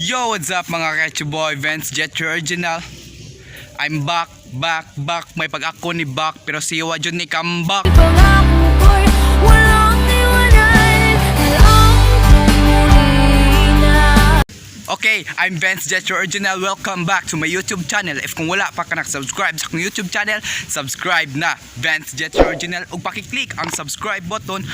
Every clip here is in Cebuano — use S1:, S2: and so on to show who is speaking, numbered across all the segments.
S1: Yo, what's up, mga ka boy, Vance Jet your original. I'm back, back, back. May pag-ako ni back, pero siwa jud ni comeback.
S2: Pangako ko'y walang iwanan. Alam kong muli na.
S1: Okay, I'm Vance Jet your original. Welcome back to my YouTube channel. If kung wala pa ka subscribe sa akong YouTube channel, subscribe na, Vance Jet your original, ug paki-click ang subscribe button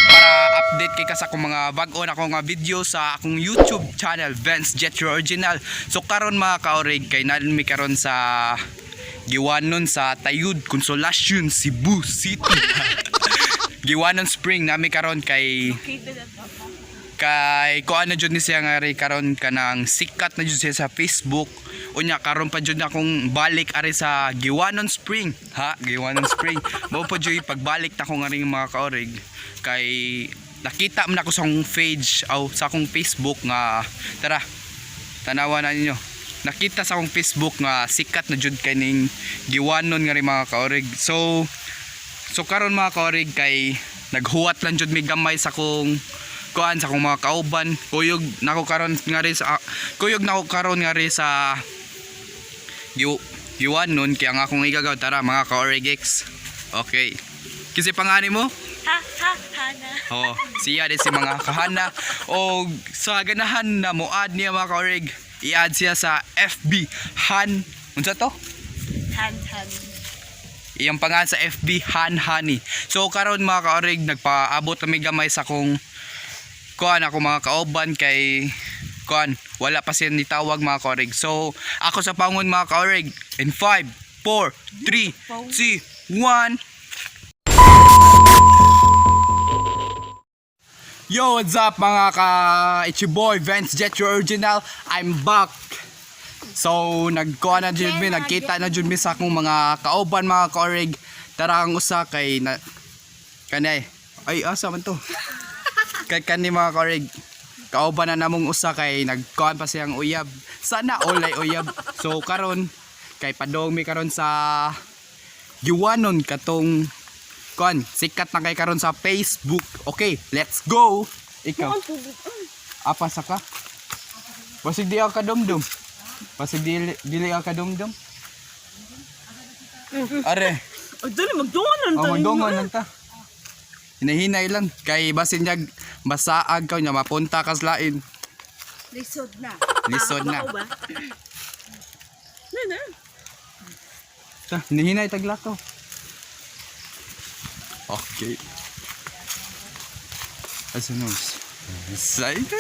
S1: para update kay ka sa akong mga bag-o na akong nga video sa akong YouTube channel, Vance Jet your original. So karon, mga kaorig, kay naa mi karon sa Giwanon sa Tayud, Consolacion, Cebu City. Giwanon Spring naa mi karon kay kuan na jud ni siya nga ri karon, kanang sikat na jud siya sa Facebook. Unya karon pa jud akong balik ari sa Giwanon Spring, ha. Giwanon Spring mo pa jud pagbalik na ko nga ring, mga kaorig, kay nakita man ako sa akong page aw sa akong Facebook nga, tara, tanawa na ninyo, nakita sa akong Facebook nga sikat na jud kay ning Giwanon nga ri, mga kaorig. So karon, mga kaorig, kay naghuwat lang jud mi gamay sa akong kuan, sa akong mga kauban. Kuyog nako karon nga ri sa kuyog nako karon nga ri sa Giwanon, kaya ang akong igagaw, tara, mga kaorig X. Okay. Kasi pangani mo?
S3: Ha, ha, hana.
S1: Oh, siya din si mga kahana o sa ganahan na mo-add niya, mga kaorig. I-add siya sa FB, Han, unsa to?
S3: Han, han.
S1: Iyang pangalan sa FB, Han Honey. So karon, mga kaorig, nagpaabot kami gamay sa kong kuan, ako mga kauban, kay kuan wala pa siya nitawag, mga kaorig. So ako sa pangon, mga kaorig, in 5, 4, 3, 2, 1. Yo, what's up, mga ka? It's your boy Vance Jet your original. I'm back. So, nagkuha na jud mi, nagkita na jud mi sa akong mga kauban, mga kaorig. Tara, ang usa kay na kanay. Ay, asa man to? Kay kani, mga kaorig. Kauban na namong usa kay nagkuhan pa siyang uyab. Sana olay uyab. So karon kay padong mi karon sa Giwanon, katong kuan sikat na kay karon sa Facebook. Okay, let's go. Ikaw. Apa sa ka? Basig di ka dumdum. Basig dili dili ka dumdum. Are,
S3: Ay, dali, magdungan
S1: oh, magdungon lang ta. Hinahinay lang kay basin niya basaag ka niya mapunta ka sa lain.
S3: Lisod na.
S1: Lisod na.
S3: Ako ba? Na, na.
S1: Ta, hinahinay taglakaw. Okay. Asa nose? Excited!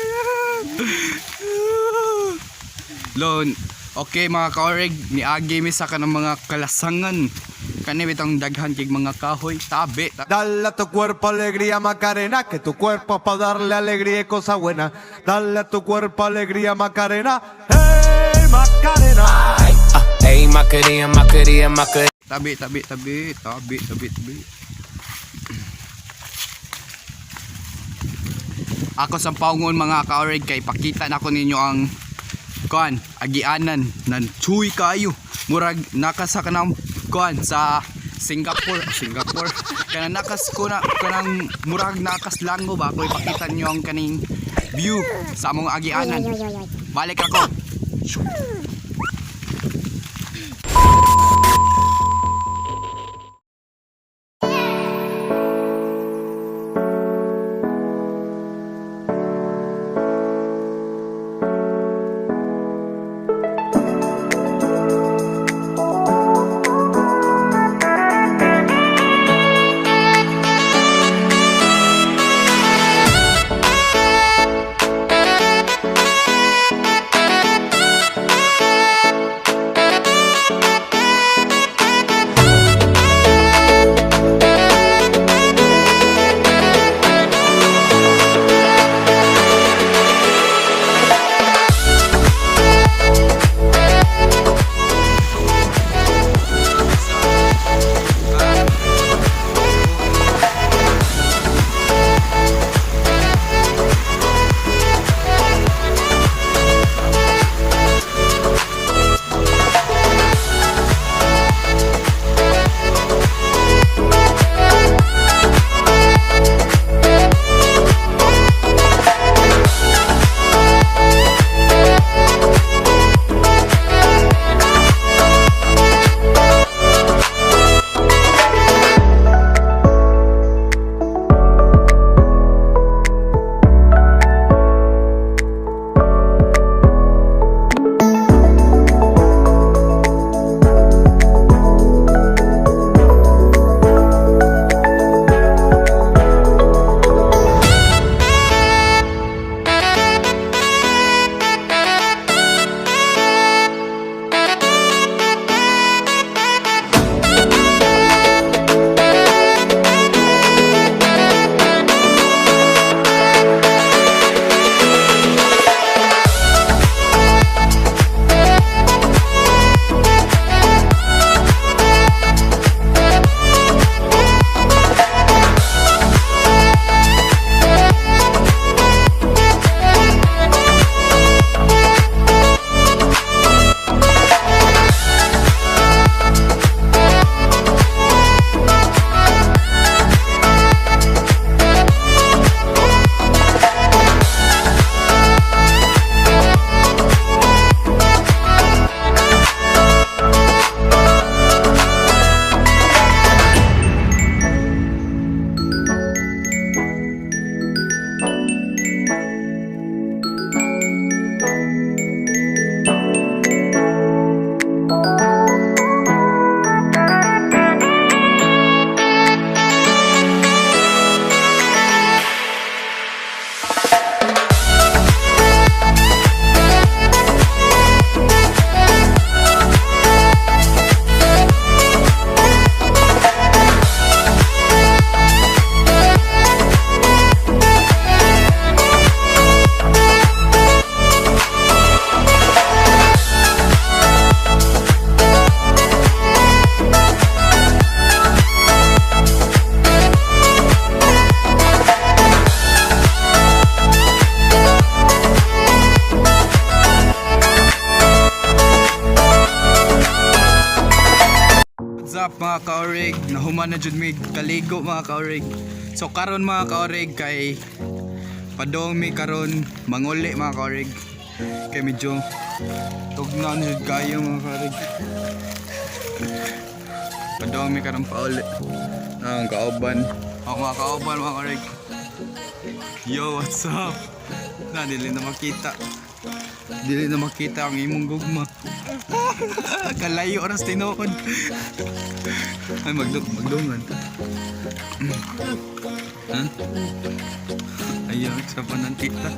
S1: Lon, okay, mga kaorig, niagi mi sa kanang mga kalasangan. Kani bitong daghan kig mga kahoy, tabi.
S4: Dale a tu cuerpo alegría, Macarena, que tu cuerpo es para darle alegría y cosa buena. Dale a tu cuerpo alegría, Macarena. ¡Hey, Macarena!
S5: Ayy, Macarena, Macarena, Macarena.
S1: Tabi, tabi, tabi, tabi, tabi, tabi. Ako sa paungon, mga kaorig, kay pakita na ko ninyo ang kuan agianan nan chuy kayo. Murag naka sa kanang kuan sa Singapore, Singapore. Kanang nakas ko na kanang murag nakas lango ba ko ipakita niyo ang kaning view sa among agianan. Balik ako. Mga kaorig, nahuman na jud mi kaligo, mga kaorig. So karon, mga kaorig, kay padong mi karon manguli, mga kaorig. Kay medyo tugnaw na jud kayo, mga kaorig. Padong mi karon pauli. Ang kauban. Ang mga kauban, mga kaorig. Yo, what's up? Na dili na makita. Dili na makita ang imong gugma. Kalayo oras tinuod. Ay, magdungan. Ha? Ayaw, sa panan tita.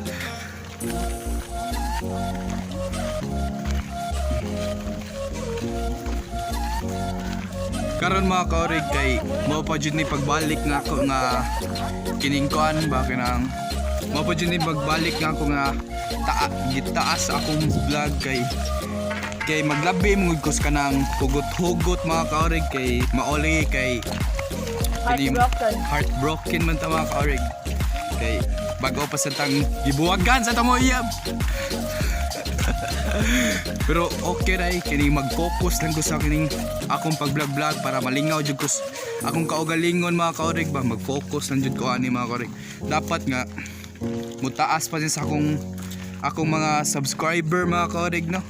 S1: Karon, mga kaorig, kay mao pa jud ni pagbalik nga ako nga kining kuan ba, kinang mao pa jud ni pagbalik nga ako nga gitaas akong vlog kay maglabi mo ko sa kanang hugot-hugot, mga kaorig, kay maoli kay
S3: Heartbroken.
S1: Heartbroken man ta, mga kaorig, kay bago pa sa tang gibuwagan sa tamo iyab. Pero okay ray kini, mag-focus lang ko sa kining akong pag-vlog-vlog para malingaw jud ko akong kaugalingon, mga kaorig ba. Mag-focus lang jud ko ani, mga kaorig. Dapat nga mutaas pa din sa akong mga subscriber, mga kaorig, no?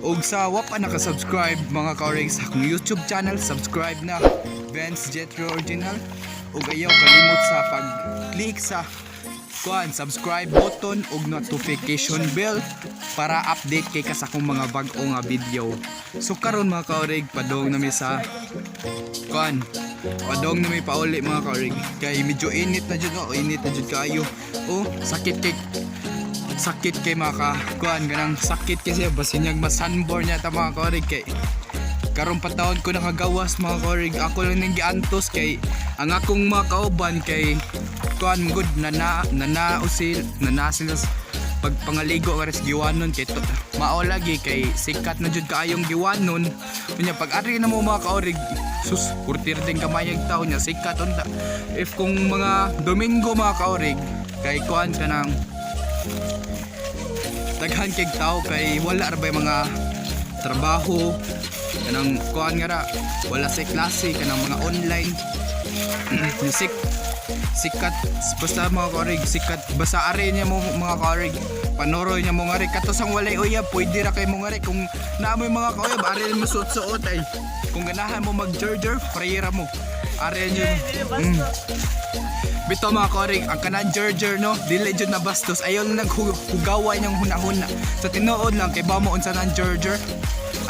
S1: Ug sa wa pa naka-subscribe, mga kaorig, sa akong YouTube channel, subscribe na, Vince Jetro Original, ug ayaw kalimot sa pag-click sa kuan subscribe button ug notification bell para update kay ka sa akong mga bag-o nga video. So karon, mga kaorig, padong na mi sa kuan, padong na mi pauli, mga kaorig, kay medyo init na jud, oh, init na jud kaayo. Oh, sakit kay mga ka kuan, ganang sakit kasi basin niyag ma-sunburn niya ta, mga kaorig, kay karon pa taon ko nakagawas, mga kaorig. Ako lang ning giantos kay ang akong mga kauban kay kuan good na na usil na na sila pagpangaligo kares Guiwanon, kay to, mao lagi kay sikat na jud kaayong Guiwanon. Unya pag ari na mo, mga kaorig, sus, kurtir din kamayag tao niya, sikat unta. If kung mga Domingo, mga kaorig, kay kuan ka ng daghan kay tao kay wala ra bay mga trabaho, kanang kuan nga ra, wala sa klase, kanang mga online. Sikat basta, mga kaorig, sikat basta. Ari niya mo, mga kaorig, panoroy niya mo nga rin kato sang walay uyab, pwede ra kay mo nga rin. Kung naamoy, mga kauyab, ari mo suot-suot ay kung ganahan mo mag jerjer, free ra mo ari niyo. Bito, mga kaorig, ang kanang jerjer, no, dili jud na bastos. Ayaw lang naghugawa niyang huna-huna. Sa tinuod lang, kay ba mo unsa nang jerjer?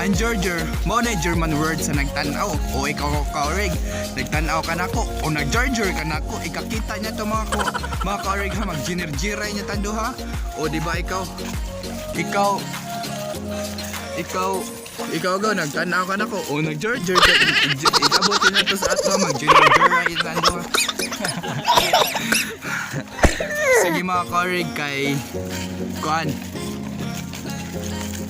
S1: Ang jerjer, mao na German word sa nagtan-aw. O ikaw, kaorig, nagtan-aw ka nako o nagjerjer ka nako, ikakita niya to, mga kaorig ha, magjinerjiray niya tando ha. O di ba ikaw, ikaw, ikaw, ikaw go, nagtanaw ka nako o nagjerjer ka, ikabot na to sa ato, magjinerjiray tando ha. Sige, mga kaorig, kay kuan.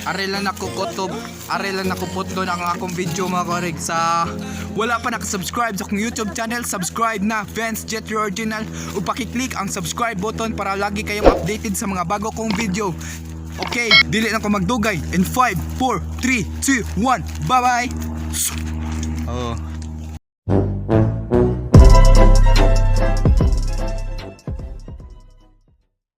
S1: Are lang ako kutob, are lang ako putlo ang akong video, mga kaorig. Sa wala pa nakasubscribe sa akong YouTube channel, subscribe na, Vance Jet Original, ug paki-click ang subscribe button para lagi kayong updated sa mga bago kong video. Okay, dili na ko magdugay. In 5, 4, 3, 2, 1, bye-bye. Oh.